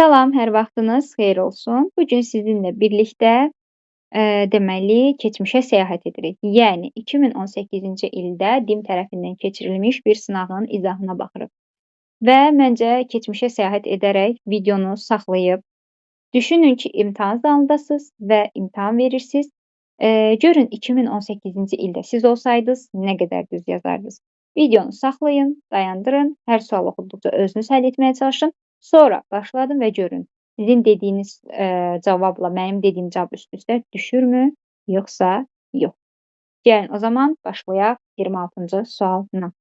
Salam, hər vaxtınız xeyir olsun. Bu gün sizinlə birlikdə deməli, keçmişə səyahət edirik. Yəni 2018-ci ildə DİM tərəfindən keçirilmiş bir sınağın izahına baxırıq. Və məncə keçmişə səyahət edərək videonu saxlayıb düşünün ki, imtahan zalındasınız və imtahan verirsiniz. Görün 2018-ci ildə siz olsaydınız nə qədər düz yazardınız. Videonu saxlayın, dayandırın, hər sual oxuduqca özünüz həll etməyə çalışın. Sonra başladın və görün, sizin dediyiniz cavabla mənim dediyim cavab üst-üstə düşürmü, yoxsa yox. Gəlin o zaman başlayaq 26-cı sualla.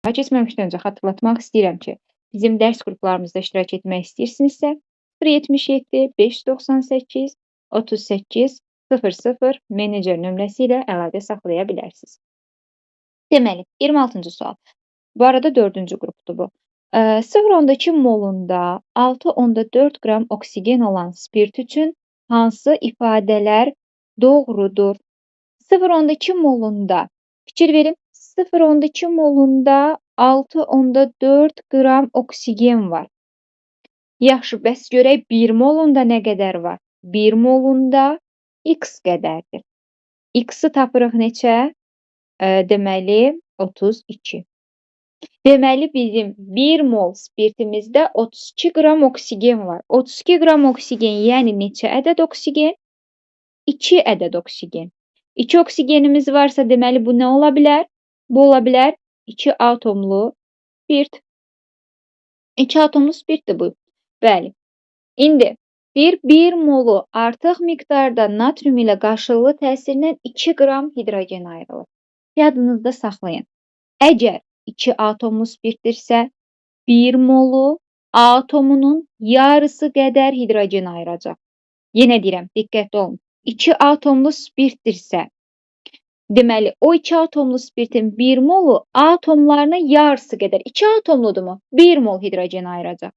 Keçməmişdən öncə xatırlatmaq istəyirəm ki, bizim dərs qruplarımızda iştirak etmək istəyirsinizsə 077 598 38 00 menecer nömrəsi ilə əlaqə saxlaya bilərsiniz. Deməli, 26-cı sual. Bu arada 4-cü qrupdur bu. 0,2 molunda 6,4 qram oksigen olan spirt üçün hansı ifadələr doğrudur? 0,2 molunda, fikir verin, 0,2 molunda 6,4 qram oksigen var. Yaxşı, bəs görək 1 molunda nə qədər var? 1 molunda x qədərdir. X-i tapırıq neçə? Deməli, 32. Deməli, bizim 1 mol spirtimizdə 32 qram oksigen var. 32 qram oksigen, yəni neçə ədəd oksigen? 2 ədəd oksigen. 2 oksigenimiz varsa, deməli, bu nə ola bilər? Bu ola bilər 2 atomlu spirt. 2 atomlu spirtdir bu. Bəli. İndi deyir, 1 molu artıq miqdarda natrium ilə qarşılıqlı təsirindən 2 qram hidrogen ayrılır. Yadınızda saxlayın. Əgər 2 atomlu spirtdirsə, 1 molu atomunun yarısı qədər hidrogen ayıracaq. Yenə deyirəm, diqqətli olun. 2 atomlu spirtdirsə, deməli, o 2 atomlu spirtin 1 molu atomlarının yarısı qədər. 2 atomludur mu? 1 mol hidrogen ayıracaq.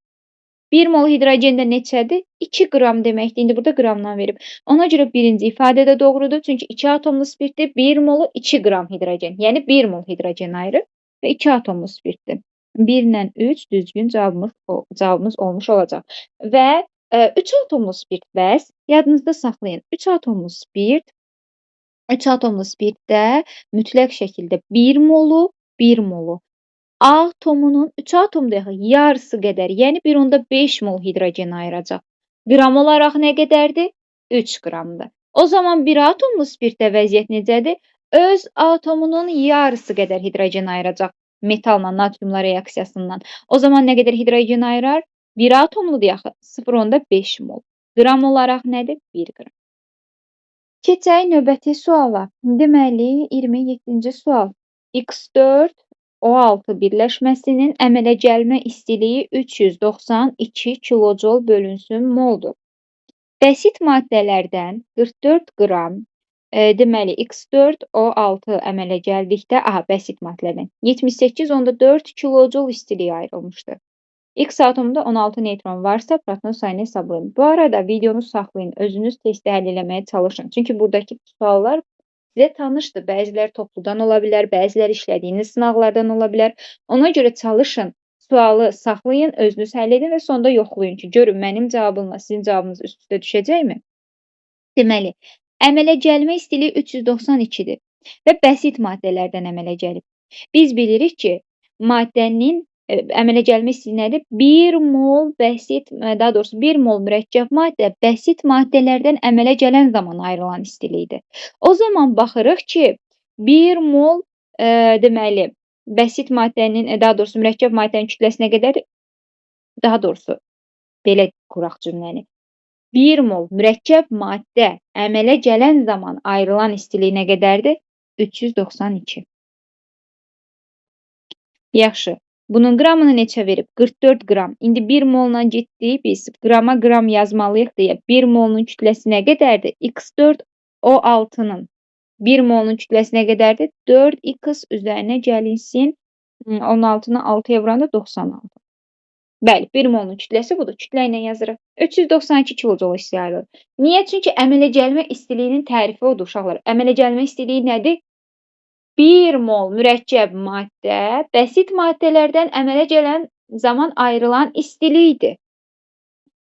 1 mol hidrogen də neçədir? 2 qram deməkdir. İndi burada qramdan verib. Ona görə birinci ifadə də doğrudur. Çünki 2 atomlu spirtdir, 1 molu 2 qram hidrogen, yəni 1 mol hidrogen ayırır və 2 atomlu spirtdir. 1 ilə 3 düzgün cavabımız olmuş olacaq. Və 3 atomlu spirt bəs, yadınızda saxlayın. 3 atomlu spirt, 3 atomlu spirtdə mütləq şəkildə 1 molu, 1 molu atomunun 3 atomda yarısı qədər, yəni 1,5 mol hidrogen ayıracaq. Qram olaraq nə qədərdir? 3 qramdır. O zaman 1 atomlu spirtdə vəziyyət necədir? Öz atomunun yarısı qədər hidrogen ayıracaq metalla natriumla reaksiyasından. O zaman nə qədər hidrogen ayırar? 1 atomludur yaxı, 0,5 mol. Qram olaraq nədir? 1 qram. Keçək növbəti suala. Deməli, 27-ci sual. X4O6 birləşməsinin əmələ gəlmə istiliyi 392 kilojol bölünsün moldur. Bəsit maddələrdən 44 qram, deməli, X4O6 əmələ gəldikdə, aha, bəsit maddələrdən 78,4 kilojol istiliyi ayrılmışdır. X atomunda 16 neytron varsa, proton sayını hesablayın. Bu arada videonu saxlayın, özünüz testi həll eləməyə çalışın. Çünki buradakı suallar sizə tanışdır. Bəziləri topludan ola bilər, bəziləri işlədiyiniz sınaqlardan ola bilər. Ona görə çalışın, sualı saxlayın, özünüz həll edin və sonda yoxlayın ki, görün mənim cavabımla sizin cavabınız üst-üstə düşəcəkmi? Deməli, əmələ gəlmə istiliyi 392-dir və bəsit maddələrdən əmələ gəlib. Biz bilirik ki, maddənin əmələ gəlmə istiliyi nədir? 1 mol bəsit, daha doğrusu 1 mol mürəkkəb maddə bəsit maddələrdən əmələ gələn zaman ayrılan istilikdir. O zaman baxırıq ki, 1 mol deməli, bəsit maddənin, daha doğrusu mürəkkəb maddənin kütləsi nə qədərdir? Daha doğrusu, belə quraq cümləni. 1 mol mürəkkəb maddə əmələ gələn zaman ayrılan istilik nə qədərdir? 392. Yaxşı. Bunun qramını neçə verib? 44 qram. İndi 1 molla getdik biz. Qrama qram yazmalıyıq deyə 1 molunun kütləsi nə qədərdir? X4O6-nın 1 molunun kütləsi nə qədərdir? 4x üzərinə gəlinsin. 16-nı 6-ya vuranda 96. Bəli, 1 molunun kütləsi budur. Kütlə ilə yazırıq. 392 kilojol istilik ayrılır. Niyə? Çünki əmələ gəlmə istiliyinin tərifi odur uşaqlar. Əmələ gəlmə istiliyi nədir? 1 mol mürəkkəb maddə bəsit maddələrdən əmələ gələn zaman ayrılan istilikdir.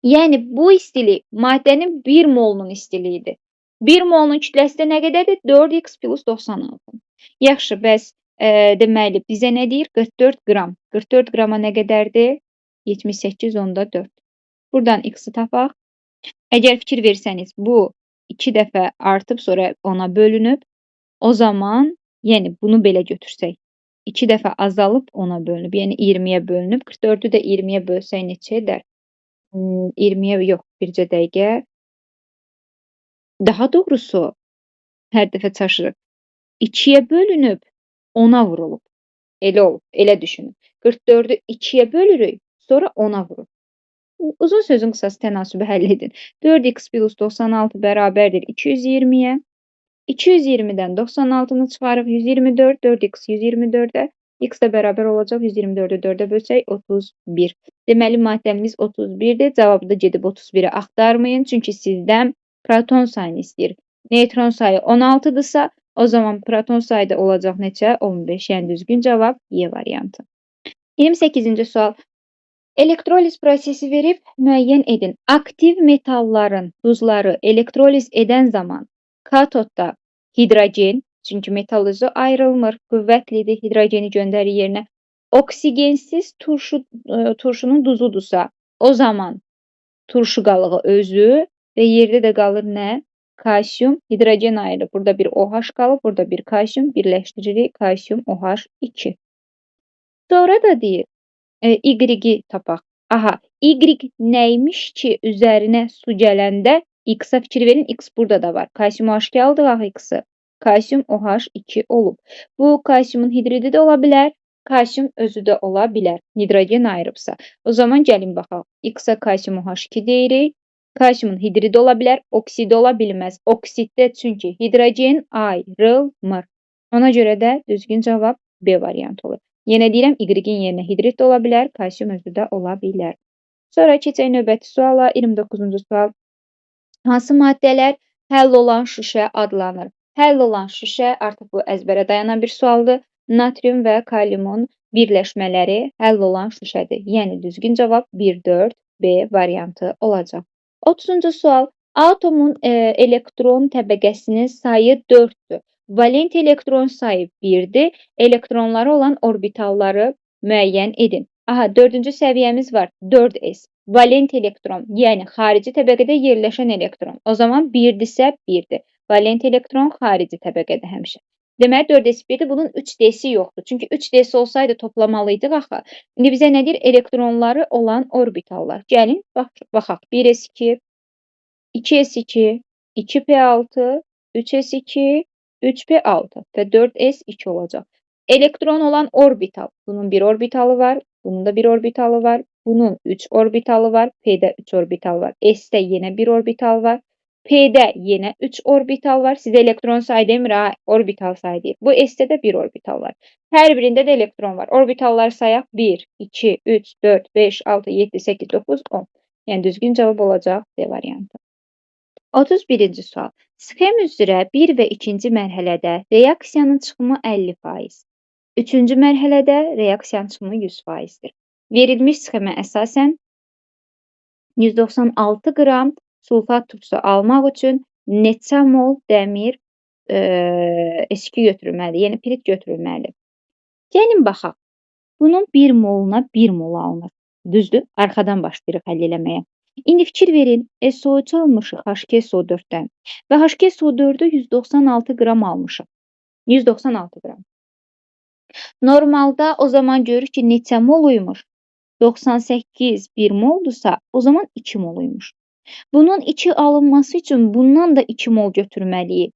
Yəni, bu istilik maddənin 1 molunun istiliyidir. 1 molunun kütləsi də nə qədərdir? 4x plus 96. Yaxşı, bəs deməli, bizə nə deyir? 44 qram. 44 qrama nə qədərdir? 78,4. Buradan x-i tapaq. Əgər fikir versəniz, bu 2 dəfə artıb, sonra ona bölünüb. O zaman, yəni bunu belə götürsək, 2 dəfə azalıb ona bölünüb. Yəni 20-yə bölünüb. 44-ü də 20-yə bölsək neçə edər? 20-yə yox, bircə dəqiqə. Daha doğrusu, hər dəfə çaşırıq. 2-yə bölünüb, 10-a vurulub. Elə olub, elə düşünün. 44-ü 2-yə bölürük, sonra 10-a vurur. Uzun sözün qısası tənasübü həll edin. 4x plus 96 bərabərdir 220-yə. 220-dən 96-nı çıxarıq 124, 4x 124-ə. X də bərabər olacaq 124-ü 4-ə bölsək 31. Deməli, maddəmiz 31-dir. Cavabı da gedib 31-i axtarmayın. Çünki sizdən proton sayını istəyir. Neytron sayı 16-dırsa, o zaman proton sayı da olacaq neçə? 15. Yəni, düzgün cavab Y variantı. 28-ci sual. Elektroliz prosesi verib müəyyən edin. Aktiv metalların duzları elektroliz edən zaman katodda hidrogen, çünki metal özü ayrılmır, qüvvətlidir, hidrogeni göndərir yerinə. Oksigensiz turşunun duzudursa, o zaman turşu qalığı özü və yerdə də qalır nə? Kalsium, hidrogen ayrılır. Burada bir OH qalır, burada bir kalsium, birləşdiririk, kalsium OH2. Sonra da deyir, Y-i tapaq. Aha, Y nəymiş ki, üzərinə su gələndə X-a fikir verin, X burada da var. Kalsium OH2 aldıq axı X-i. Kalsium OH2 olub. Bu, kalsiumun hidridi də ola bilər, kalsium özü də ola bilər. Hidrogen ayırıbsa. O zaman gəlin baxaq. X-a kalsium OH2 deyirik. Kalsiumun hidridi ola bilər, oksidi ola bilməz. Oksiddə çünki hidrogen ayrılmır. Ona görə də düzgün cavab B variantı olur. Yenə deyirəm, Y-in yerinə hidrid də ola bilər, kalsium özü də ola bilər. Sonra keçək növbəti suala, 29-cu sual. Hansı maddələr həll olan şüşə adlanır? Həll olan şüşə, artıq bu əzbərə dayanan bir sualdır. Natrium və kaliumun birləşmələri həll olan şüşədir. Yəni, düzgün cavab 1-4 B variantı olacaq. 30-cu sual. Atomun elektron təbəqəsinin sayı 4-dür. Valent elektron sayı 1-dir. Elektronları olan orbitalları müəyyən edin. Aha, 4-cü səviyyəmiz var. 4S. Valent elektron, yəni xarici təbəqədə yerləşən elektron. O zaman 1-dirsə 1-dir. Valent elektron xarici təbəqədə həmişə. Deməli, 4S 1-dir. Bunun 3D-si yoxdur. Çünki 3D-si olsaydı toplamalıydıq axı. İndi bizə nə deyir? Elektronları olan orbitallar. Gəlin, baxaq. 1S2, 2S2, 2P6, 3S2, 3P6 və 4S2 olacaq. Elektron olan orbital. Bunun bir orbitalı var, bunun da bir orbitalı var, bunun 3 orbitalı var, P-də 3 orbital var, S-də yenə bir orbital var, P-də yenə 3 orbital var. Sizə elektron sayı demir, ha, orbital sayı deyir. Bu S-də də bir orbital var. Hər birində də elektron var. Orbitallar sayaq 1, 2, 3, 4, 5, 6, 7, 8, 9, 10. Yəni düzgün cavab olacaq D variantı. 31-ci sual. Sxem üzrə 1 və 2-ci mərhələdə reaksiyanın çıxımı 50%. 3-cü mərhələdə reaksiyanın çıxımı 100%-dir. Verilmiş sxemə əsasən 196 qram sulfat turşusu almaq üçün neçə mol dəmir S2 götürülməlidir, yəni pirit götürülməlidir. Gəlin baxaq. Bunun 1 moluna 1 mol alınır. Düzdür? Arxadan başlayırıq həll eləməyə. İndi fikir verin, SO3 almışıq H2SO4-dən və H2SO4-ü 196 qram almışıq. 196 qram. Normalda o zaman görürük ki, neçə mol uymuş? 98 1 moldursa, o zaman 2 mol uymuş. Bunun 2 alınması üçün bundan da 2 mol götürməliyik.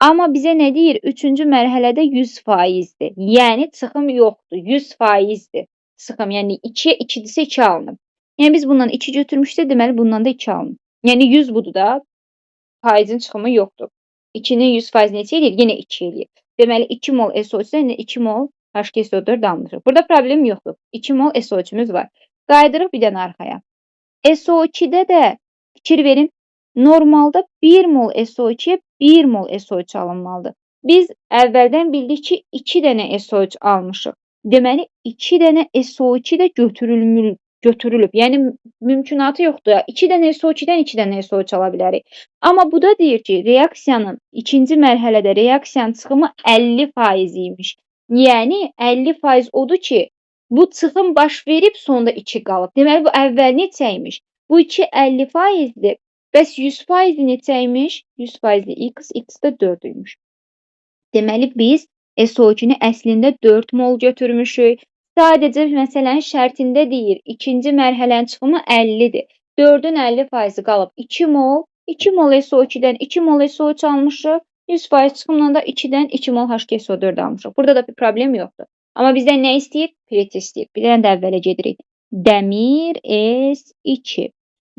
Amma bizə nə deyir? 3-cü mərhələdə 100%-dir. Yəni çıxım yoxdur, 100%-dir. Çıxım, yəni 2-yə 2-dirsə 2 alınıb. Yəni biz bundan 2 götürmüşsə, deməli bundan da 2 alınıb. Yəni 100 budur da, faizin çıxımı yoxdur. 2-nin 100% neçə eləyir? Yenə 2 eləyir. Deməli 2 mol SO3-dən 2 mol H2SO4 almışıq. Burada problem yoxdur. 2 mol SO3-ümüz var. Qayıdırıq bir dənə arxaya. SO2-də də fikir verin, normalda 1 mol SO2-yə 1 mol SO3 alınmalıdır. Biz əvvəldən bildik ki, 2 dənə SO3 almışıq. Deməli, 2 dənə SO2 də Götürülüb. Yəni mümkünatı yoxdur. 2 dənə SO2-dən 2 dənə SO3 ala bilərik. Amma bu da deyir ki, reaksiyanın ikinci mərhələdə reaksiyanın çıxımı 50% imiş. Yəni 50% odur ki, bu çıxım baş verib sonda 2 qalıb. Deməli bu əvvəl neçə imiş? Bu 2 50%-dir. Bəs 100% neçə imiş? 100% x, x də 4 imiş. Deməli biz SO2-ni əslində 4 mol götürmüşük. Sadəcə məsələnin şərtində deyir, ikinci mərhələnin çıxımı 50-dir. 4-ün 50% qalıb 2 mol. 2 mol SO2-dən 2 mol SO3 almışıq. 100% çıxımla da 2-dən 2 mol H2SO4 almışıq. Burada da bir problem yoxdur. Amma bizdən nə istəyir? Pirit istəyir. Bir dənə də əvvələ gedirik. Dəmir S2.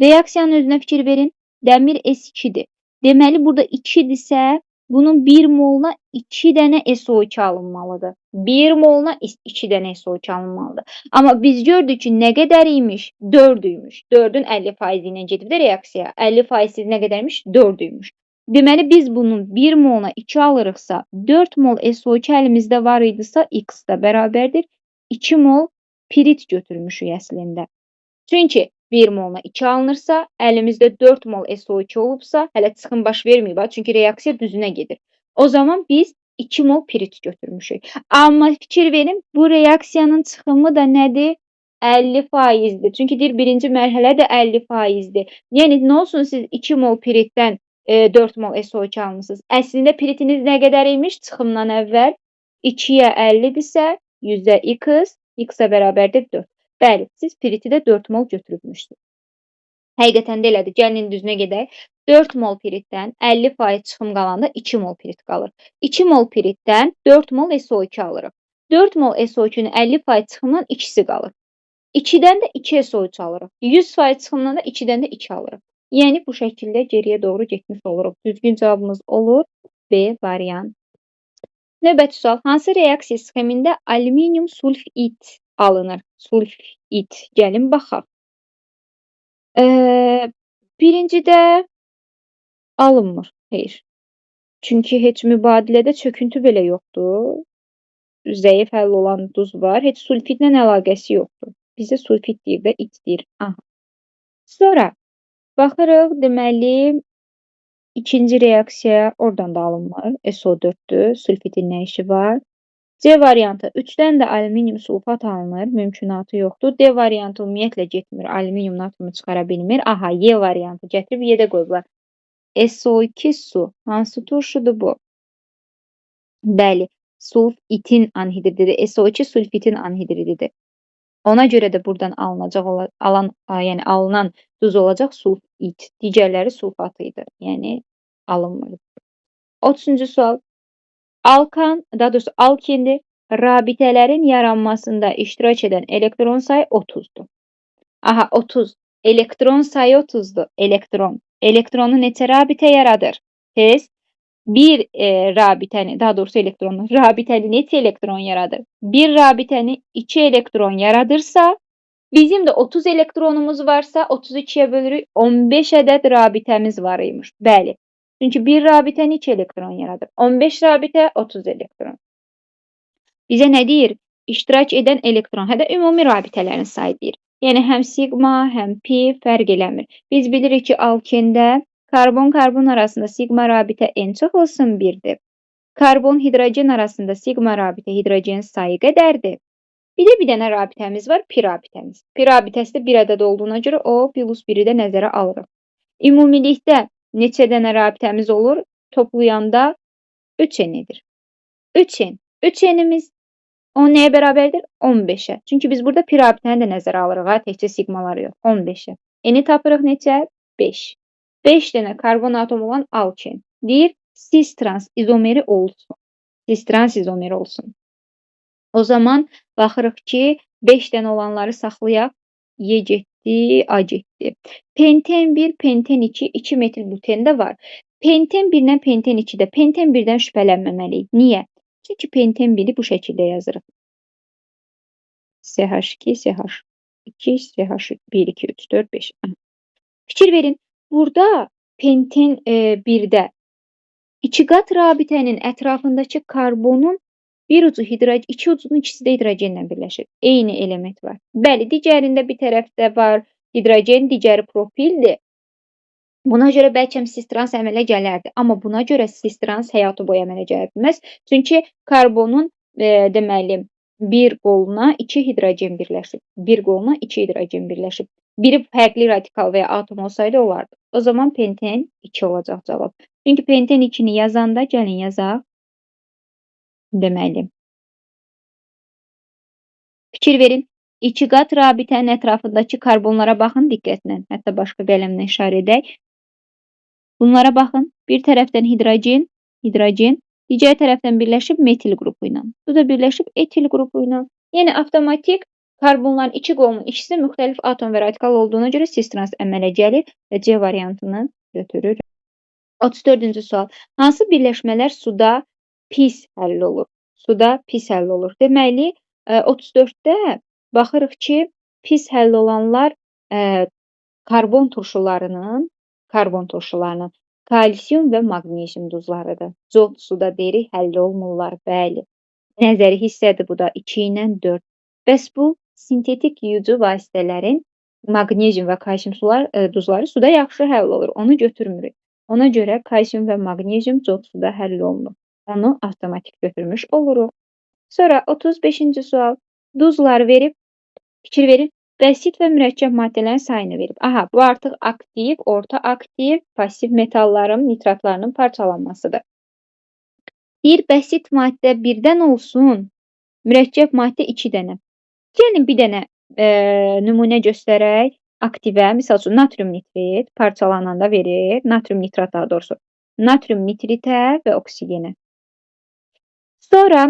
Reaksiyanın özünə fikir verin. Dəmir S2-dir. Deməli, burada 2-dirsə, bunun 1 moluna 2 dənə SO2 alınmalıdır. 1 moluna 2 dənə SO2 alınmalıdır. Amma biz gördük ki, nə qədər imiş? 4 imiş. 4-ün 50% ilə gedib də reaksiya. 50% nə qədərmiş? 4 imiş. Deməli, biz bunun 1 moluna 2 alırıqsa, 4 mol SO2 əlimizdə var idisə, X da bərabərdir. 2 mol pirit götürmüşük əslində. Çünki 1 moluna 2 alınırsa, əlimizdə 4 mol SO2 olubsa, hələ çıxım baş verməyib, çünki reaksiya düzünə gedir. O zaman biz 2 mol pirit götürmüşük. Amma fikir verin, bu reaksiyanın çıxımı da nədir? 50%-dir. Çünki deyir, birinci mərhələ də 50%-dir. Yəni, nə olsun siz 2 mol piritdən 4 mol SO2 almışsınız. Əslində piritiniz nə qədər imiş çıxımdan əvvəl? 2-yə 50-dirsə, 100-ə x, x-ə bərabərdir 4. Bəli, siz piriti də 4 mol götürübmüşsünüz. Həqiqətən də elədir. Gəlin indi düzünə gedək. 4 mol piritdən 50% çıxım qalanda 2 mol pirit qalır. 2 mol piritdən 4 mol SO2 alırıq. 4 mol SO2-nin 50% çıxımdan 2-si qalır. 2-dən də 2 SO3 alırıq. 100% çıxımdan da 2-dən də 2 alırıq. Yəni bu şəkildə geriyə doğru getmiş oluruq. Düzgün cavabımız olur B variantı. Növbəti sual. Hansı reaksiya sxemində alüminium sulfit alınır? Sulfit. Gəlin baxaq. Birincidə alınmır. Xeyr. Çünki heç mübadilədə çöküntü belə yoxdur. Zəif həll olan duz var. Heç sulfitlə əlaqəsi yoxdur. Bizə sulfit deyir də, it deyir. Aha. Sonra baxırıq, deməli, ikinci reaksiya oradan da alınmır. SO4-dür. Sulfitin nə işi var? C variantı 3-dən də alüminium sulfat alınır. Mümkünatı yoxdur. D variantı ümumiyyətlə getmir. Alüminium natriumu çıxara bilmir. Aha, Y variantı gətirib Y-də qoyublar. SO2 su. Hansı turşudur bu? Bəli, sulfitin anhidrididir. SO2 sulfitin anhidrididir. Ona görə də buradan alınacaq alan, yəni alınan duz olacaq sulfit. Digərləri sulfat idi. Yəni alınmır. 30-cu sual. Alkan, daha doğrusu alkende rabitələrin yaranmasında iştirak edən elektron sayı 30-dur. Aha, 30. Elektron sayı 30-dur. Elektron. Elektronu neçə rabitə yaradır? Tez. Bir rabitəni, daha doğrusu elektronu, rabitəni neçə elektron yaradır? Bir rabitəni 2 elektron yaradırsa, bizim də 30 elektronumuz varsa, 32-yə bölürük, 15 ədəd rabitəmiz var imiş. Bəli. Çünki bir rabitəni 2 elektron yaradır. 15 rabitə, 30 elektron. Bizə nə deyir? İştirak edən elektron, hə də ümumi rabitələrin sayı deyir. Yəni, həm siqma, həm pi fərq eləmir. Biz bilirik ki, alkende karbon-karbon arasında siqma rabitə n çoxulsun 1-dir. Karbon-hidrogen arasında siqma rabitə hidrogen sayı qədərdir. Bir də bir dənə rabitəmiz var, pi rabitəmiz. Pi rabitəsi də bir ədəd olduğuna görə o plus 1-i də nəzərə alırıq. Ümumilikdə neçə dənə rabitəmiz olur? Toplayanda 3n edir. 3n. 3n'imiz o nəyə bərabərdir? 15-ə. Çünki biz burada pi rabitəni də nəzərə alırıq, ha, təkcə siqmaları yox. 15-ə. N-i tapırıq neçə? 5. 5 dənə karbon atomu olan alken. Deyir, cis-trans izomeri olsun. Cis-trans izomeri olsun. O zaman baxırıq ki, 5 dənə olanları saxlayaq. Y getdi, A getdi. Penten 1, penten 2, 2 metil buten də var. Penten 1 ilə penten 2-də. Penten 1-dən şübhələnməməliyik. Niyə? Çünki penten 1-i bu şəkildə yazırıq. CH2, CH2, CH1, 2, 3, 4, 5. Fikir verin, burada penten 1-də iki qat rabitənin ətrafındakı karbonun Bir ucu hidrogen, iki ucunun ikisi də hidrogenlə birləşir. Eyni element var. Bəli, digərində bir tərəfdə var hidrogen, digəri propildir. Buna görə bəlkə cis-trans əmələ gələrdi. Amma buna görə cis-trans həyatı boyu əmələ gələ bilməz. Çünki karbonun deməli bir qoluna 2 hidrogen birləşib. Bir qoluna 2 hidrogen birləşib. Biri fərqli radikal və ya atom olsaydı olardı. O zaman penten 2 olacaq cavab. Çünki penten 2-ni yazanda gəlin yazaq. Deməli. Fikir verin. İki qat rabitənin ətrafındakı karbonlara baxın diqqətlə. Hətta başqa qələmlə işarə edək. Bunlara baxın. Bir tərəfdən hidrogen, hidrogen, digər tərəfdən birləşib metil qrupu ilə. Bu da birləşib etil qrupu ilə. Yəni avtomatik karbonların iki qolunun ikisi də müxtəlif atom və radikal olduğuna görə cis-trans əmələ gəlir və C variantını götürür. 34-cü sual. Hansı birləşmələr suda pis həll olur? Suda pis həll olur. Deməli, 34-də baxırıq ki, pis həll olanlar karbon turşularının kalsium və maqnezium duzlarıdır. Cod suda deyirik, həll olmurlar. Bəli. Nəzəri hissədir bu da 2 ilə 4. Bəs bu sintetik yuyucu vasitələrin maqnezium və kalsium duzları suda yaxşı həll olur. Onu götürmürük. Ona görə kalsium və maqnezium cod suda həll olunur. Onu avtomatik götürmüş oluruq. Sonra 35-ci sual. Duzlar verib, fikir verin, bəsit və mürəkkəb maddələrin sayını verib. Aha, bu artıq aktiv, orta aktiv, pasiv metalların, nitratlarının parçalanmasıdır. Deyir, bəsit maddə birdən olsun, mürəkkəb maddə 2 dənə. Gəlin bir dənə nümunə göstərək aktivə. Misal üçün, natrium nitrit parçalananda verir, natrium nitrat daha doğrusu, natrium nitritə və oksigenə. Sonra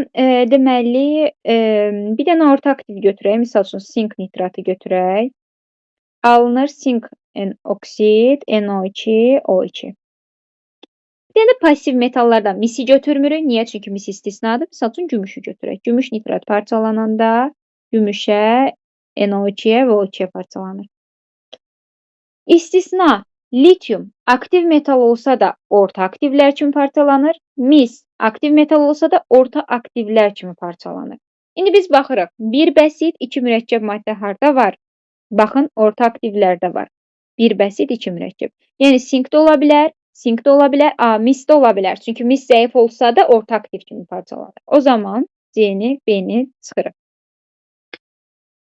deməli, bir dənə orta aktiv götürək. Misal üçün, sink nitratı götürək. Alınır sink oksid, NO2, O2. Bir dənə pasiv metallardan misi götürmürük. Niyə? Çünki mis istisnadır. Misal üçün, gümüşü götürək. Gümüş nitrat parçalananda gümüşə, NO2-yə və O2-yə parçalanır. İstisna, litium aktiv metal olsa da orta aktivlər kimi parçalanır. Mis aktiv metal olsa da orta aktivlər kimi parçalanır. İndi biz baxırıq. Bir bəsit, iki mürəkkəb maddə harda var? Baxın, orta aktivlərdə var. Bir bəsit, iki mürəkkəb. Yəni, sink də ola bilər, sink də ola bilər, mis də ola bilər. Çünki mis zəif olsa da orta aktiv kimi parçalanır. O zaman C-ni, B-ni çıxırıq.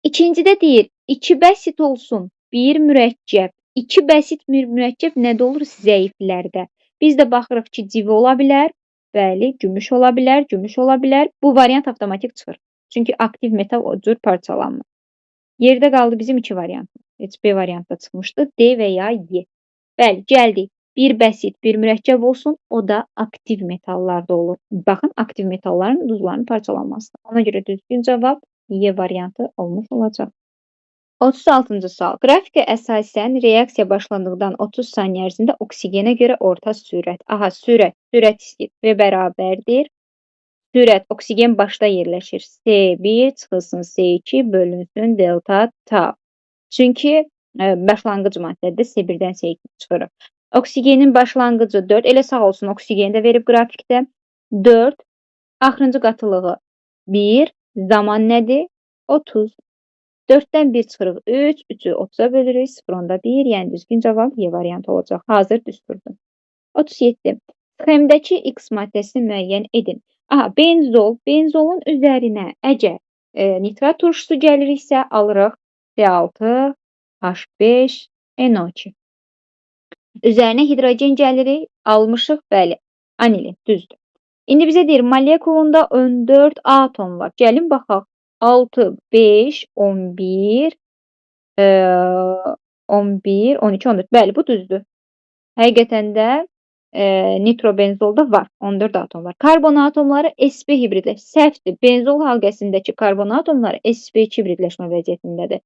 İkincidə deyir, iki bəsit olsun, bir mürəkkəb. İki bəsit bir mürəkkəb nədə olur? Zəiflərdə. Biz də baxırıq ki, civi ola bilər, bəli, gümüş ola bilər, gümüş ola bilər. Bu variant avtomatik çıxır. Çünki aktiv metal o cür parçalanmır. Yerdə qaldı bizim iki variant. Heç B variantda çıxmışdı. D və ya Y. Bəli, gəldik. Bir bəsit, bir mürəkkəb olsun, o da aktiv metallarda olur. Baxın, aktiv metalların duzlarının parçalanmasıdır. Ona görə düzgün cavab Y variantı olmuş olacaq. 36-cı sual. Qrafikə əsasən reaksiya başlandıqdan 30 saniyə ərzində oksigenə görə orta sürət. Aha, sürət. Sürət istəyir. V bərabərdir. Sürət oksigen başda yerləşir. S1 çıxılsın S2 bölünsün delta tau. Çünki başlanğıc maddədir. S1-dən S2 çıxırıq. Oksigenin başlanğıcı 4. Elə sağ olsun oksigeni də verib qrafikdə. 4. Axırıncı qatılığı 1. Zaman nədir? 30. 4-dən 1 çıxırıq 3, 3-ü 30-a bölürük, 0,1, yəni düzgün cavab Y variantı olacaq. Hazır düsturdur. 37. Sxemdəki X maddəsini müəyyən edin. Aha, benzol. Benzolun üzərinə əgər nitrat turşusu gəliriksə, alırıq C6, H5, NO2. Üzərinə hidrogen gəlirik, almışıq, bəli, anilin, düzdür. İndi bizə deyir, molekulunda 14 atom var. Gəlin baxaq. 6, 5, 11, 11, 12, 14. Bəli, bu düzdür. Həqiqətən də nitrobenzolda var. 14 atom var. Karbon atomları sp hibridləşmə. Səhvdir. Benzol halqəsindəki karbon atomları sp2 hibridləşmə vəziyyətindədir.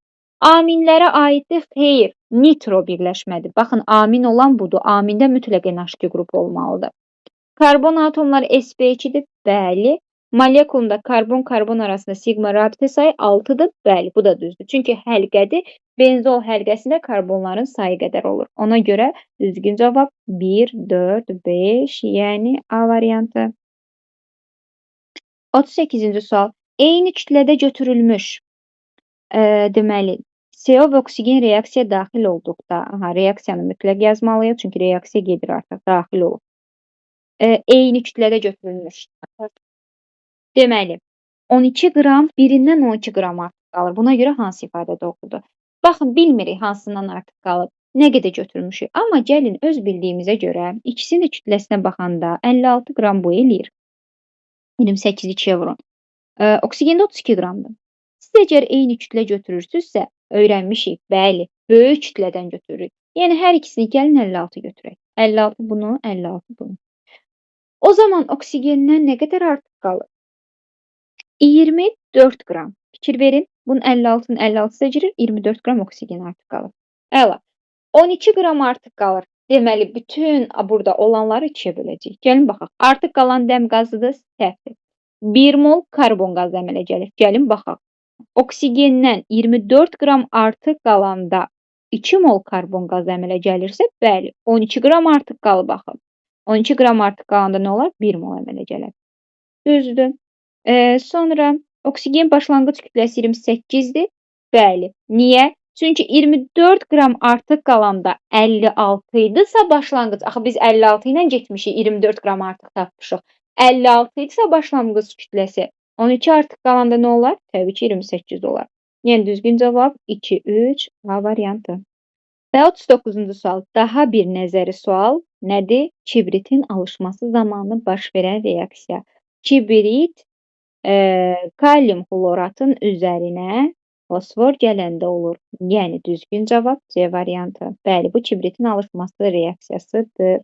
Aminlərə aiddir? Xeyr. Nitro birləşmədir. Baxın, amin olan budur. Amində mütləq NH2 qrupu olmalıdır. Karbon atomları sp2-dir. Bəli. Molekulunda karbon-karbon arasında siqma rabitə sayı 6-dır. Bəli, bu da düzdür. Çünki həlqədir. Benzol həlqəsində karbonların sayı qədər olur. Ona görə düzgün cavab 1, 4, 5, yəni A variantı. 38-ci sual. Eyni kütlədə götürülmüş, deməli, CO və oksigen reaksiya daxil olduqda, aha, reaksiyanı mütləq yazmalıyıq, çünki reaksiya gedir artıq, daxil olub. Eyni kütlədə götürülmüş. Deməli, 12 qram, birindən 12 qram artıq qalır. Buna görə hansı ifadə doğrudur? Baxın, bilmirik hansından artıq qalıb, nə qədər götürmüşük. Amma gəlin öz bildiyimizə görə ikisinin də kütləsinə baxanda 56 qram bu eləyir. 28-i 2-yə vurun. Oksigendə 32 qramdır. Siz əgər eyni kütlə götürürsünüzsə, öyrənmişik, bəli, böyük kütlədən götürürük. Yəni, hər ikisini gəlin 56 götürək. 56 bunu, 56 bunu. O zaman oksigendən nə qədər artıq qalır? 24 qram. Fikir verin, bunun 56-nın 56-sı girir, 24 qram oksigen artıq qalır. Əla. 12 qram artıq qalır. Deməli, bütün burada olanları 2-yə böləcəyik. Gəlin baxaq. Artıq qalan dəm qazıdır, səhvdir. 1 mol karbon qazı əmələ gəlir. Gəlin baxaq. Oksigendən 24 qram artıq qalanda 2 mol karbon qazı əmələ gəlirsə, bəli, 12 qram artıq qalıb axı. 12 qram artıq qalanda nə olar? 1 mol əmələ gələr. Düzdür. Sonra oksigen başlanğıc kütləsi 28-dir. Bəli. Niyə? Çünki 24 qram artıq qalanda 56 idisə başlanğıc. Axı biz 56 ilə getmişik, 24 qram artıq tapmışıq. 56 idisə başlanğıc kütləsi 12 artıq qalanda nə olar? Təbii ki, 28 olar. Yəni düzgün cavab 2, 3 A variantı. Və 39-cu sual. Daha bir nəzəri sual nədir? Kibritin alışması zamanı baş verən reaksiya. Kibrit kalium xloratın üzərinə fosfor gələndə olur. Yəni düzgün cavab C variantı. Bəli, bu kibritin alışması reaksiyasıdır.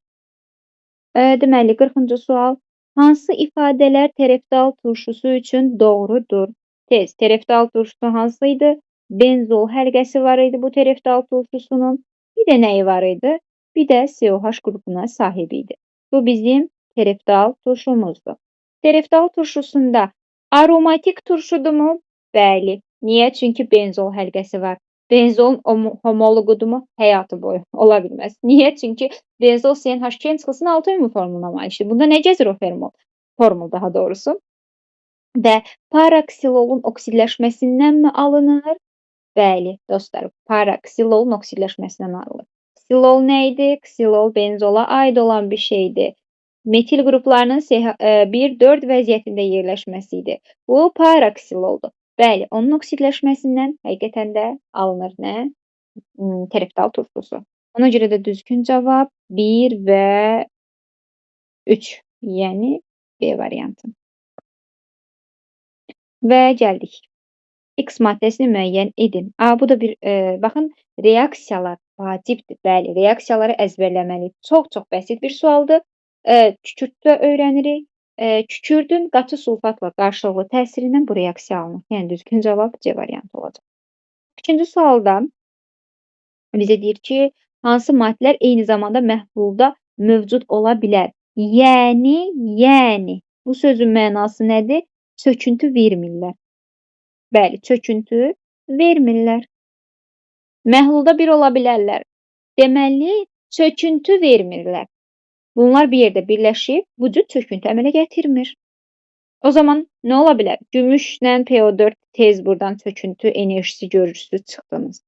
Deməli, 40-cı sual. Hansı ifadələr tereftal turşusu üçün doğrudur? Tez, tereftal turşusu hansı idi? Benzol həlqəsi var idi bu tereftal turşusunun. Bir də nəyi var idi? Bir də COH qrupuna sahib idi. Bu bizim tereftal turşumuzdur. Tereftal turşusunda aromatik turşudurmu? Bəli. Niyə? Çünki benzol həlqəsi var. Benzolun homoloqudumu? Həyatı boyu ola bilməz. Niyə? Çünki benzol CnH2n çıxılsın 6 ümumi formuluna malikdir. Bunda nə gəzir o formul? Formul daha doğrusu. Və paraksilolun oksidləşməsindənmi alınır? Bəli, dostlar, paraksilolun oksidləşməsindən alınır. Ksilol nə idi? Ksilol benzola aid olan bir şeydir. Metil qruplarının 1-4 vəziyyətində yerləşməsi idi. Bu paraksiloldur. Bəli, onun oksidləşməsindən həqiqətən də alınır nə? Tereftal turşusu. Ona görə də düzgün cavab 1 və 3, yəni B variantı. Və gəldik. X maddəsini müəyyən edin. Bu da bir, baxın, reaksiyalar vacibdir. Bəli, reaksiyaları əzbərləməliyik. Çox-çox bəsit bir sualdır. Kükürddə öyrənirik. Kükürdün qatı sulfatla qarşılıqlı təsirindən bu reaksiya alınır. Yəni düzgün cavab C variantı olacaq. İkinci sualda bizə deyir ki, hansı maddələr eyni zamanda məhlulda mövcud ola bilər? Yəni bu sözün mənası nədir? Çöküntü vermirlər. Bəli, çöküntü vermirlər. Məhlulda bir ola bilərlər. Deməli, çöküntü vermirlər. Bunlar bir yerdə birləşib, bu cür çöküntü əmələ gətirmir. O zaman nə ola bilər? Gümüşlə PO4 tez buradan çöküntü enerjisi görürsünüz, çıxdınız.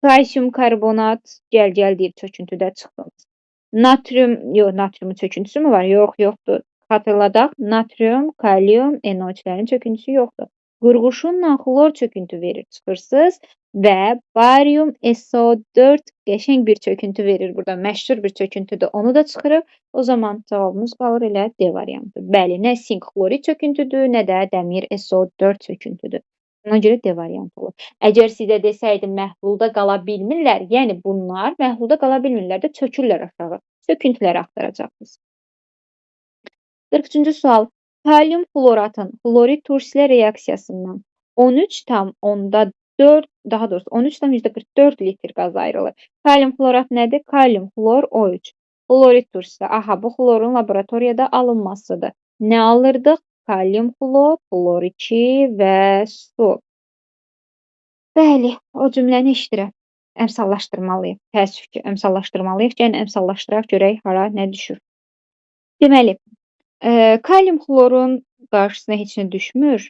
Kalsium karbonat gəl-gəl deyir, çöküntüdə çıxdınız. Natrium, yox, natriumun çöküntüsü mü var? Yox, yoxdur. Xatırladaq, natrium, kalium, NO3-lərin çöküntüsü yoxdur. Qurğuşunla xlor çöküntü verir, çıxırsınız və barium SO4 qəşəng bir çöküntü verir burada. Məşhur bir çöküntüdür, onu da çıxırıq. O zaman cavabımız qalır elə D variantı. Bəli, nə sink xlorid çöküntüdür, nə də dəmir SO4 çöküntüdür. Ona görə D variantı olur. Əgər sizə desəydim məhlulda qala bilmirlər, yəni bunlar məhlulda qala bilmirlər də çökürlər aşağı. Çöküntüləri axtaracaqsınız. 43-cü sual. Kalium xloratın xlorid turşusu reaksiyasından 13,4, daha doğrusu 13,44 litr qaz ayrılır. Kalium xlorat nədir? Kalium xlor O3. Xlorid turşusu. Aha, bu xlorun laboratoriyada alınmasıdır. Nə alırdıq? Kalium xlor, xlor 2 və su. Bəli, o cümləni eşidirəm. Əmsallaşdırmalıyıq. Təəssüf ki, əmsallaşdırmalıyıq. Gəlin əmsallaşdıraq, görək hara nə düşür. Deməli, kalium xlorun qarşısına heç nə düşmür.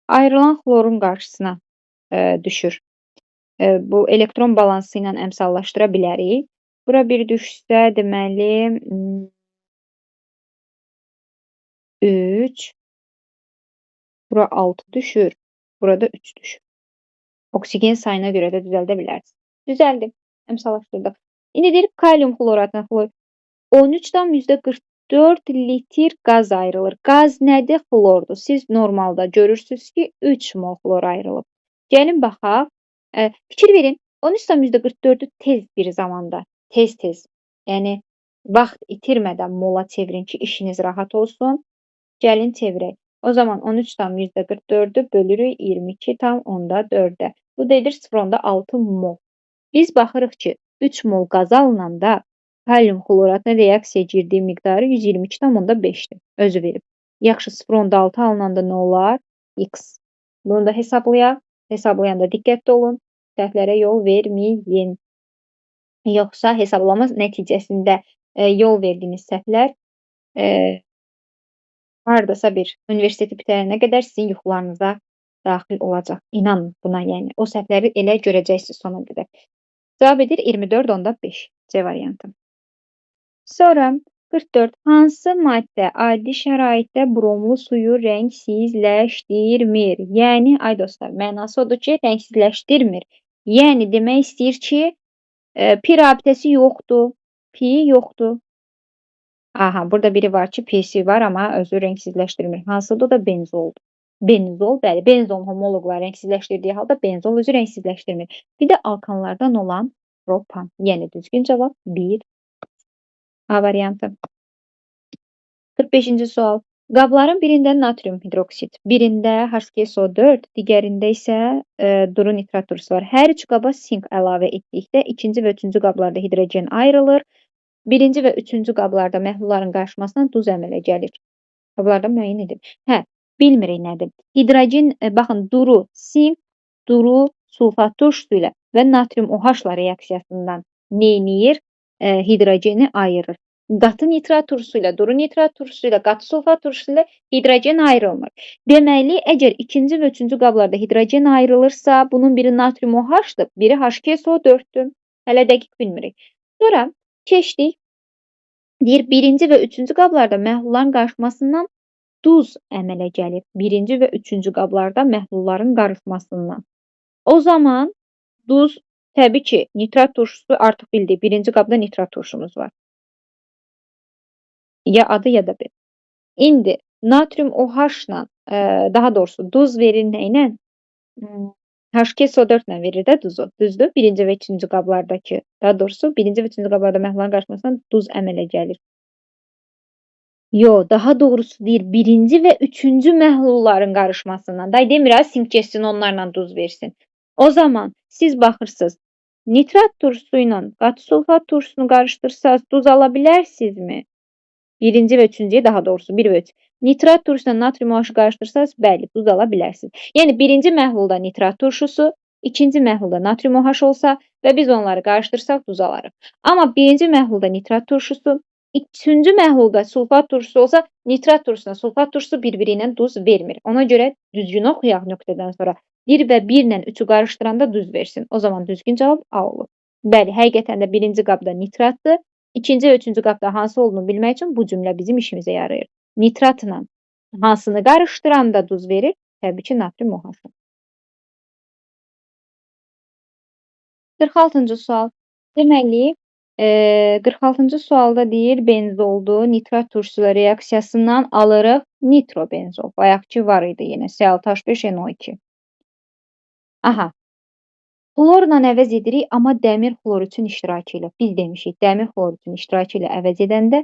Ayrılan xlorun qarşısına düşür. Bu elektron balansı ilə əmsallaşdıra bilərik. Bura 1 düşsə, deməli 3, bura 6 düşür, burada 3 düşür. Oksigen sayına görə də düzəldə bilərsiniz. Düzəldi, əmsallaşdırdıq. İndi deyir kalium xloratına xlor 13,44 litr qaz ayrılır. Qaz nədir? Xlordur. Siz normalda görürsünüz ki, 3 mol xlor ayrılıb. Gəlin baxaq. Fikir verin, 13,44-ü tez bir zamanda, tez-tez, yəni vaxt itirmədən mola çevirin ki, işiniz rahat olsun. Gəlin çevirək. O zaman 13,44-ü bölürük 22,4-ə. Bu da edir 0,6 mol. Biz baxırıq ki, 3 mol qaz alınanda kalium xloratına reaksiya girdiyi miqdarı 122,5-dir. Özü verib. Yaxşı, 0,6 alınanda nə olar? X. Bunu da hesablayaq. Hesablayanda diqqətli olun. Səhvlərə yol verməyin. Yoxsa hesablama nəticəsində yol verdiyiniz səhvlər hardasa bir universiteti bitirənə qədər sizin yuxularınıza daxil olacaq. İnanın buna, yəni. O səhvləri elə görəcəksiniz sona qədər. Cavab edir 24,5 C variantı. Sonra 44. Hansı maddə adi şəraitdə bromlu suyu rəngsizləşdirmir? Yəni, ay dostlar, mənası odur ki, rəngsizləşdirmir. Yəni, demək istəyir ki, pi rabitəsi yoxdur. Pi yoxdur. Aha, burada biri var ki, pisi var, amma özü rəngsizləşdirmir. Hansıdır? O da benzoldur. Benzol, bəli, benzol homoloqları rəngsizləşdirdiyi halda benzol özü rəngsizləşdirmir. Bir də alkanlardan olan propan. Yəni, düzgün cavab 1. A variantı. 45-ci sual. Qabların birində natrium hidroksid, birində H2SO4, digərində isə duru nitrat turşusu var. Hər üç qaba sink əlavə etdikdə ikinci və üçüncü qablarda hidrogen ayrılır. Birinci və üçüncü qablarda məhlulların qarışmasından duz əmələ gəlir. Qablarda müəyyən edin. Hə, bilmirik nədir. Hidrogen, baxın, duru sink, duru sulfat turşusu ilə və natrium OH-la reaksiyasından neyniyir? Hidrogeni ayırır. Qatı nitrat turşusu ilə, duru nitrat turşusu ilə, qatı sulfat turşusu ilə hidrogen ayrılmır. Deməli, əgər ikinci və üçüncü qablarda hidrogen ayrılırsa, bunun biri natrium OH-dır, biri H2SO4-dür. Hələ dəqiq bilmirik. Sonra keçdik. Deyir, birinci və üçüncü qablarda məhlulların qarışmasından duz əmələ gəlir. Birinci və üçüncü qablarda məhlulların qarışmasından. O zaman duz, təbii ki, nitrat turşusu artıq bildik. Birinci qabda nitrat turşumuz var. Ya adı ya da B. İndi natrium OH-la, daha doğrusu duz verir nə ilə? H2SO4 ilə verir də duzu. Düzdür? Birinci və üçüncü qablardakı, daha doğrusu birinci və üçüncü qablarda məhlulların qarışmasından duz əmələ gəlir. Yo, daha doğrusu deyir, birinci və üçüncü məhlulların qarışmasından. Day demir, ha, sink getsin onlarla duz versin. O zaman siz baxırsınız, nitrat turşusu ilə qatı sulfat turşusunu qarışdırsaz duz ala bilərsinizmi? Birinci və üçüncüyə, daha doğrusu 1 və 3. Nitrat turşusu ilə natrium OH-ı qarışdırsaz, bəli, duz ala bilərsiniz. Yəni, birinci məhlulda nitrat turşusu, ikinci məhlulda natrium OH olsa və biz onları qarışdırsaq duz alarıq. Amma birinci məhlulda nitrat turşusu, üçüncü məhlulda sulfat turşusu olsa, nitrat turşusuna sulfat turşusu bir-biri ilə duz vermir. Ona görə düzgün oxuyaq nöqtədən sonra. 1 və 1 ilə 3-ü qarışdıranda duz versin. O zaman düzgün cavab A olur. Bəli, həqiqətən də birinci qabda nitratdır. İkinci və üçüncü qabda hansı olduğunu bilmək üçün bu cümlə bizim işimizə yarayır. Nitratla hansını qarışdıranda duz verir? Təbii ki, natrium OH-ı. 46-cı sual. Deməli, 46-cı sualda deyir, benzoldur. Nitrat turşusu ilə reaksiyasından alırıq nitrobenzol. Bayaqki var idi yenə C6H5NO2. Aha. Xlorla əvəz edirik, amma dəmir xlor üçün iştirakı ilə. Biz demişik, dəmir xlor üçün iştirakı ilə əvəz edəndə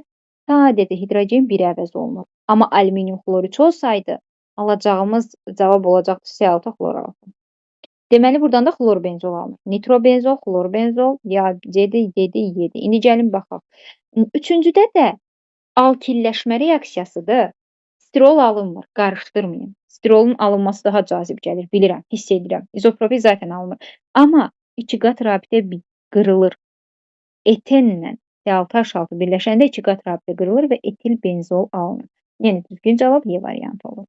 sadəcə hidrogen 1 əvəz olunur. Amma alüminium xlor 3 olsaydı, alacağımız cavab olacaqdı C6 xlor 6. Deməli, buradan da xlorbenzol alınır. Nitrobenzol, xlorbenzol, ya C-dir, D-dir, Y-dir. İndi gəlin baxaq. Üçüncüdə də alkilləşmə reaksiyasıdır. Stirol alınmır, qarışdırmayın. Stirolun alınması daha cazib gəlir, bilirəm, hiss edirəm. İzopropil zaten alınmır. Amma iki qat rabitə qırılır. Etenlə C6H6 birləşəndə iki qat rabitə qırılır və etil benzol alınır. Yəni, düzgün cavab Y variantı olur.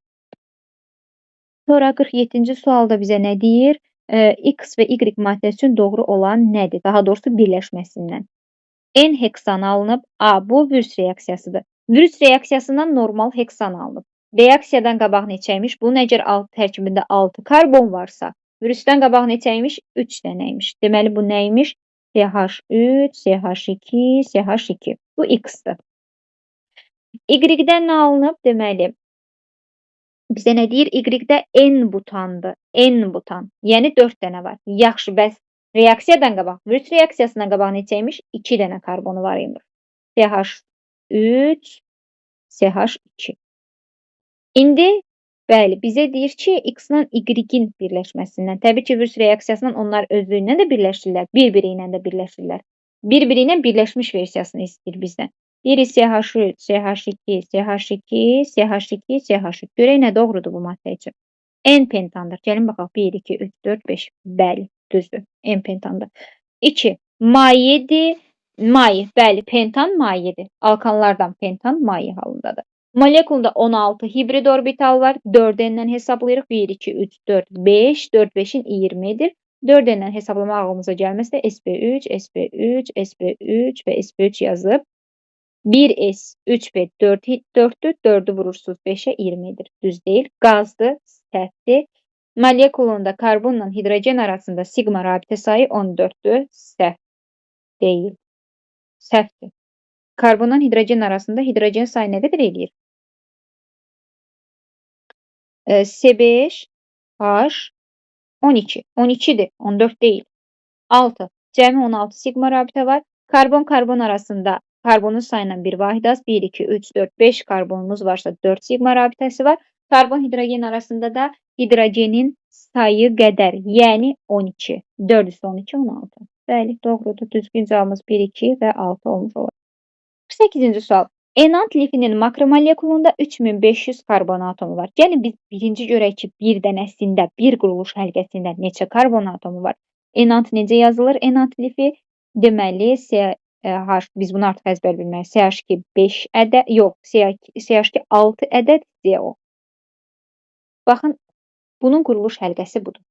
Sonra 47-ci sualda bizə nə deyir? X və Y maddəsi üçün doğru olan nədir? Daha doğrusu birləşməsindən. N heksan alınıb. A, bu virüs reaksiyasıdır. Virüs reaksiyasından normal heksan alınıb. Reaksiyadan qabaq neçə imiş? Bunun əgər alt tərkibində 6 karbon varsa, virüsdən qabaq neçə imiş? 3 dənə imiş. Deməli, bu nə imiş? CH3, CH2, CH2. Bu X-dir. Y-dən nə alınıb? Deməli, bizə nə deyir? Y-də N butandır. N butan. Yəni 4 dənə var. Yaxşı, bəs reaksiyadan qabaq, virüs reaksiyasından qabaq neçə imiş? 2 dənə karbonu var imiş. CH3, CH2. İndi, bəli, bizə deyir ki, X-la Y-in birləşməsindən. Təbii ki, virüs reaksiyasından onlar özlüyündən də birləşirlər, bir-biri ilə də birləşirlər. Bir-biri ilə birləşmiş versiyasını istəyir bizdən. Biri CH3, CH2, CH2, CH2, CH3. Görək nə doğrudur bu maddə üçün. N pentandır. Gəlin baxaq. 1, 2, 3, 4, 5. Bəli, düzdür. N pentandır. 2. Mayedir. Maye. Bəli, pentan mayedir. Alkanlardan pentan maye halındadır. Molekulda 16 hibrid orbital var. 4N-dən hesablayırıq. 1, 2, 3, 4, 5. 4, 5-in 20-dir. 4N-dən hesablama ağlımıza gəlməsə SP3, SP3, SP3 və SP3 yazıb 1S, 3P, 4, 4-dür. 4-ü vurursunuz 5-ə 20-dir. Düz deyil. Qazdır, səhvdir. Molekulunda karbonla hidrogen arasında siqma rabitə sayı 14-dür. Səhv deyil. Səhvdir. Karbonla hidrogen arasında hidrogen sayı nə qədər eləyir? C5, H, 12. 12-dir, 14 deyil. 6. Cəmi 16 siqma rabitə var. Karbon-karbon arasında karbonun sayından bir vahid az. 1, 2, 3, 4, 5 karbonumuz varsa 4 siqma rabitəsi var. Karbon-hidrogen arasında da hidrogenin sayı qədər, yəni 12. 4 üstə 12, 16. Bəli, doğrudur. Düzgün cavabımız 1, 2 və 6 olmuş olur. 48-ci sual. Enant lifinin makromolekulunda 3500 karbon atomu var. Gəlin biz birinci görək ki, bir dənəsində, bir quruluş həlqəsində neçə karbon atomu var? Enant necə yazılır? Enant lifi deməli, CH, biz bunu artıq əzbər bilməliyik. CH2 5 ədəd, yox, CH2 6 ədəd CO. Baxın, bunun quruluş həlqəsi budur.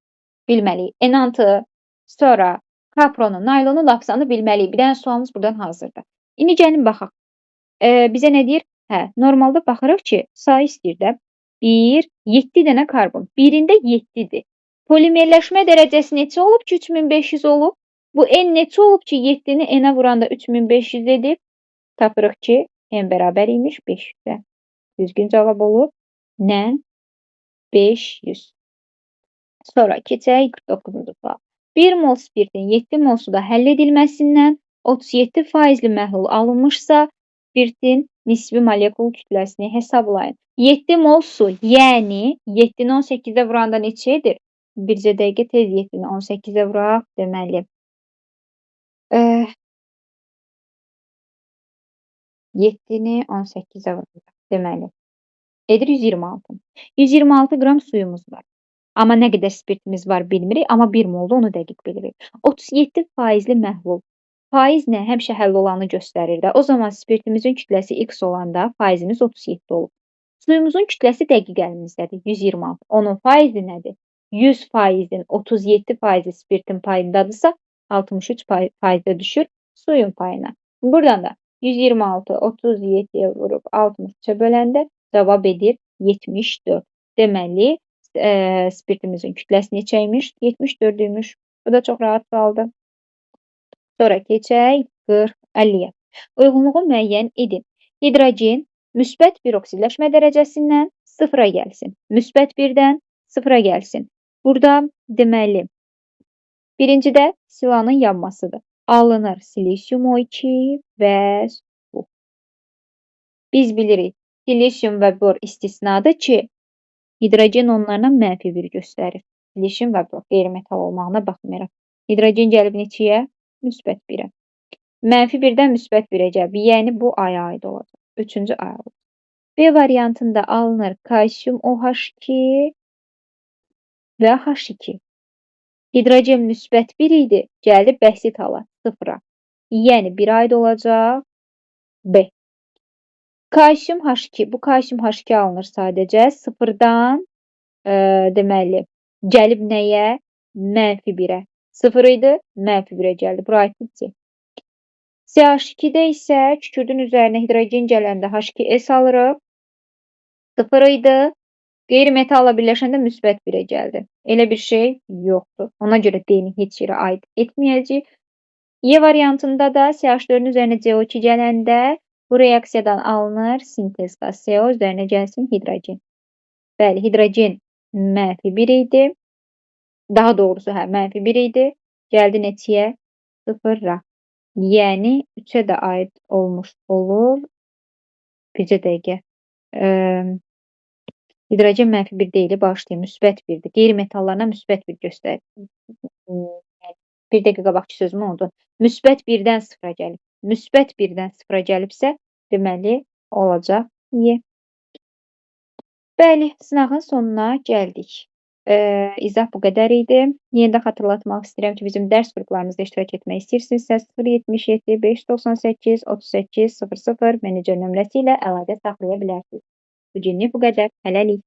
Bilməliyik. Enantı, sonra kapronu, naylonu, lapsanı bilməliyik. Bir dənə sualımız buradan hazırdır. İndi gəlin baxaq. Bizə nə deyir? Hə, normalda baxırıq ki, sayı istəyir də. 1, 7 dənə karbon. Birində 7-dir. Polimerləşmə dərəcəsi neçə olub ki, 3500 olub? Bu N neçə olub ki, 7-ni N-ə vuranda 3500 edib? Tapırıq ki, N bərabər imiş 500-ə. Düzgün cavab olub. Nə? 500. Sonra keçək 49-cu sual. 1 mol spirtin 7 mol suda həll edilməsindən 37 faizli məhlul alınmışsa, spirtin nisbi molekul kütləsini hesablayın. 7 mol su, yəni 7-ni 18-ə vuranda neçə edir? Bircə dəqiqə tez 7-ni 18-ə vuraq, deməli. 7-ni 18-ə vuraq, deməli. Edir 126. 126 qram suyumuz var. Amma nə qədər spirtimiz var bilmirik, amma 1 molda onu dəqiq bilirik. 37 faizli məhlul. Faiz nə? Həmişə həll olanı göstərir də. O zaman spirtimizin kütləsi X olanda faizimiz 37 olub. Suyumuzun kütləsi dəqiq əlimizdədir, 126. Onun faizi nədir? 100 faizin 37 faizi spirtin payındadırsa, 63 faizə düşür suyun payına. Buradan da 126, 37-yə vurub 63-ə böləndə cavab edir 74. Deməli, spirtimizin kütləsi neçə imiş? 74 imiş. Bu da çox rahat sualdır. Sonra keçək 40-50-yə. Uyğunluğu müəyyən edin. Hidrogen müsbət 1 oksidləşmə dərəcəsindən 0-a gəlsin. Müsbət 1-dən 0-a gəlsin. Burada deməli, birincidə silanın yanmasıdır. Alınır silisium O2 və su. Biz bilirik, silisium və bor istisnadır ki, hidrogen onlarla mənfi 1 göstərir. Silisium və bor qeyri-metal olmağına baxmayaraq. Hidrogen gəlib neçəyə? Müsbət 1-ə. Mənfi 1-dən müsbət 1-ə gəlib. Yəni bu Aya aid olacaq. Üçüncü A olacaq. B variantında alınır kalsium OH2 və H2. Hidrogen müsbət 1 idi, gəldi bəsit hala, 0-a. Yəni 1 aid olacaq B. Kalsium H2. Bu kalsium H2 alınır sadəcə. Sıfırdan deməli, gəlib nəyə? Mənfi 1-ə. 0 idi, mənfi 1-ə gəldi. Bura aiddir C. CH2-də isə kükürdün üzərinə hidrogen gələndə H2S alırıq. 0 idi. Qeyri-metalla birləşəndə müsbət 1-ə gəldi. Elə bir şey yoxdur. Ona görə D-ni heç yerə aid etməyəcəyik. Y variantında da CH4-ün üzərinə CO2 gələndə bu reaksiyadan alınır sintez qaz CO üzərinə gəlsin hidrogen. Bəli, hidrogen mənfi 1 idi. Daha doğrusu, hə, mənfi 1 idi. Gəldi neçəyə? 0-a. Yəni 3-ə də aid olmuş olur. Bircə dəqiqə. Hidrogen mənfi 1 deyil, bağışlayın, müsbət 1-dir. Qeyri-metallarına müsbət 1 göstərir. Bir dəqiqə qabaqki sözümü unutdum. Müsbət 1-dən 0-a gəlib. Müsbət 1-dən 0-a gəlibsə, deməli, olacaq Y. Bəli, sınağın sonuna gəldik. İzah bu qədər idi. Yenə də xatırlatmaq istəyirəm ki, bizim dərs qruplarımızda iştirak etmək istəyirsinizsə 077 598 38 00 menecer nömrəsi ilə əlaqə saxlaya bilərsiniz. Bu günlük bu qədər. Hələlik.